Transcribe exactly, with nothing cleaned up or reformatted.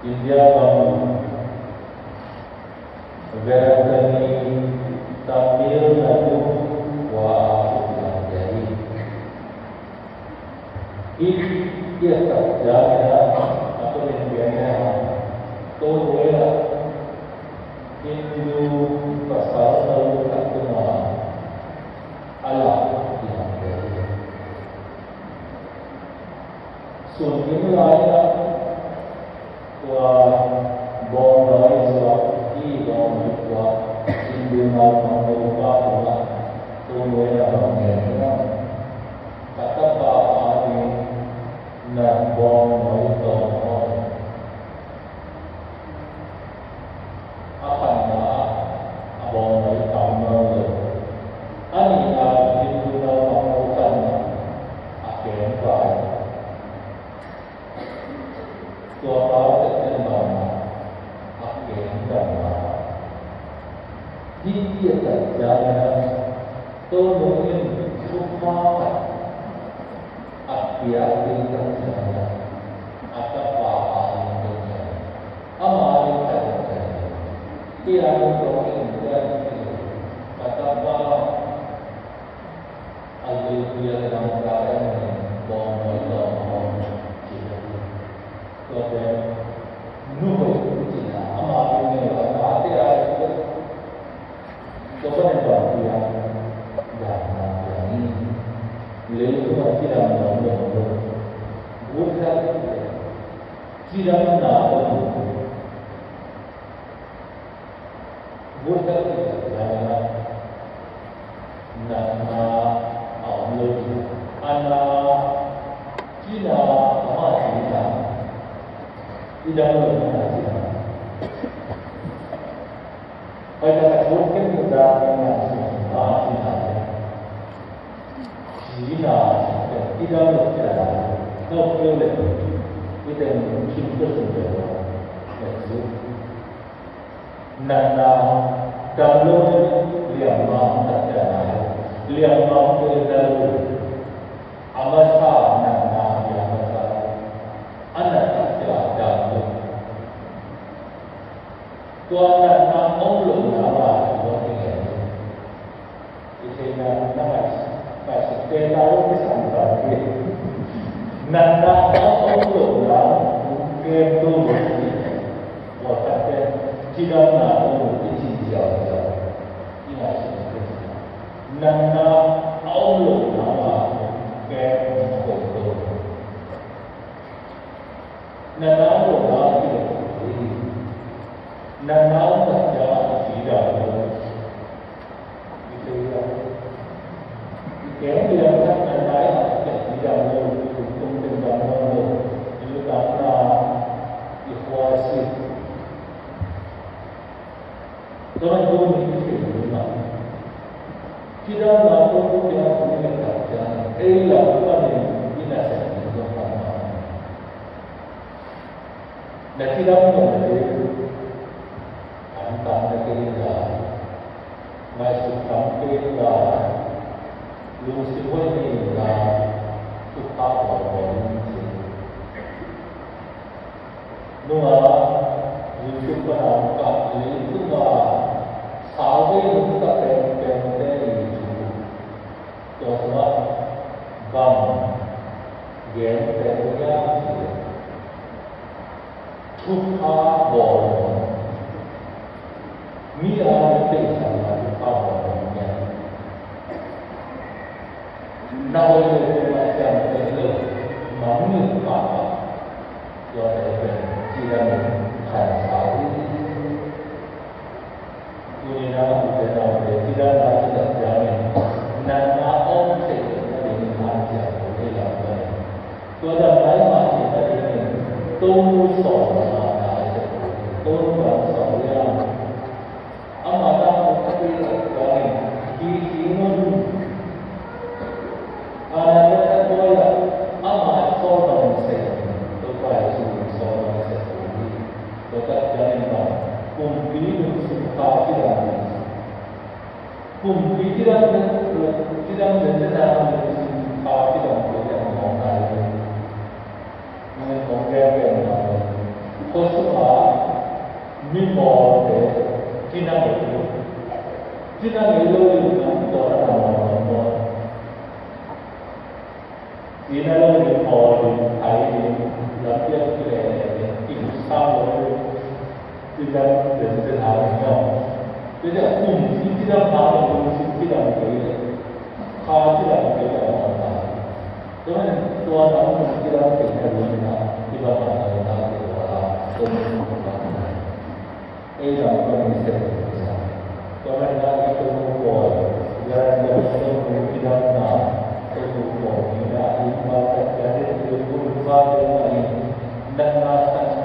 India gam Vedantani Tamil Nadu khua ah a kipiangte hi. Hih kiatsak ciangin ah a tawnin piang lehang Tonzang ah Hindu pasal no khat tungah a lak kipiangte hi. Sun kim lai-ah tua bawngnawi zuak, i bawngnawi zuak Hindu naupang no pa tungah Tonzang ah bang gen hiam? Ka tapa ading na bawngnawi tawng aw. A khatna ah a bawngnawi tam nawn lo. A nihna Hindu naupang no khat in a keng vai. Tua pa teh ken bang a keng vai. Hih kiatsak ciangin ah Tonzang in thupha khat a piak ding tak ciangin ah a tapa ading pen ciangin ama ading khat in ciangin, kei ading kong in, kei ading in, ka tapa a leipi a dang ka em in bawngnawi tawng aw, ci hi. Tua pen nu hoih cihna, ama ading in a tate ading tua panin bang piang, dahna piang in. Leitung ah cidam nuam lo, good health, cidamna om lo. Good health i cih ciangin ah natna a om lo ding. A na, cina, ama cina, i dam lo na cina. Hoih tak a thuk kei mi zat ding na cina, ama cina. Cina, i dam lo cina. No keu le, i dam lo cina, cina. Natna dam lo liangmang takciang a, liangmang pen dam lo. A masa natna hi a masa, a natna takciang dam lo. Tua natna om lo na mah tua hi ngen. I theihna na ngaih, ngaihsut te na lo kisam ta hi. Natna a om lo na kem to lo hi. Tua khat pen cidamna om lo i ci ziauziau. I ngaihsut te natna a om lo na ma kem to lo. Natna om lo na hi lo hi. Natna om tak ciang a cidam lo. I thei a, i keng lian khat natna i hak tak ciang cidam lo. I tung tung teng dam lo. I lutang na, i khua si. Tua man tua mi i thei lo na. Cidamna tua tua ciang a cidam tak ciang ei lam panin i nasep ding tua pan na. Na cidam nop na ding, an tam na kei in la, ngaihsut tam kei in la, lungsim hoih nei in la, thupha bawl bawl in ci. Nungah YouTube pan a kah leitung a sauvei nungta pengpengte i thu. Tua sungah bang gente uh hiam cih leh, thupha bawl, mi a mi teisanna thupha bawl hiam? Na hoih le peuhmah ciamteh lo, mangngilh pahpah, tuate pen cidam in khansa uh hi. Tuni-in a ute naute cidamna i cih tak ciangin natna om theih loh nadingin hanciam lo hi lam panin, tua damna i mah theih nadingin Tonu sawlna i sep lo hi. Tonu bang sawl hiam? Ama tangthu a tui tak ciangin hi hi ngun. Kanaan gam a tuai ah ama sawl bang seh, Topa Jesu in sawl bang seh uh hi. Tua tak ciangin bang, pumpi lungsim kha cidam, pumpi cidam, cidam zen zen a lungsim kha cidam tua ciang mawk nai lo. Nang in hong gen gen nai lo. Tua sungah mimawlte kina ngei lo, kina ngei lo in a tua na mawh mawh. Kina lo in mawh in ai in lampiak kileh in sang lo in kina den den a lo. Kina kum kina ma lo in kina ngei lo. Kha kina ngei lo. Tua man tua nang kina ngei lo na kina ma lo na kina. Ei lam kong i sep sa. Tua man la i tung mu pawl, la i tung mu kidam na, tung mu pawl ni na, i ma tak ya ni, i tung mu pa te na i, nang na sang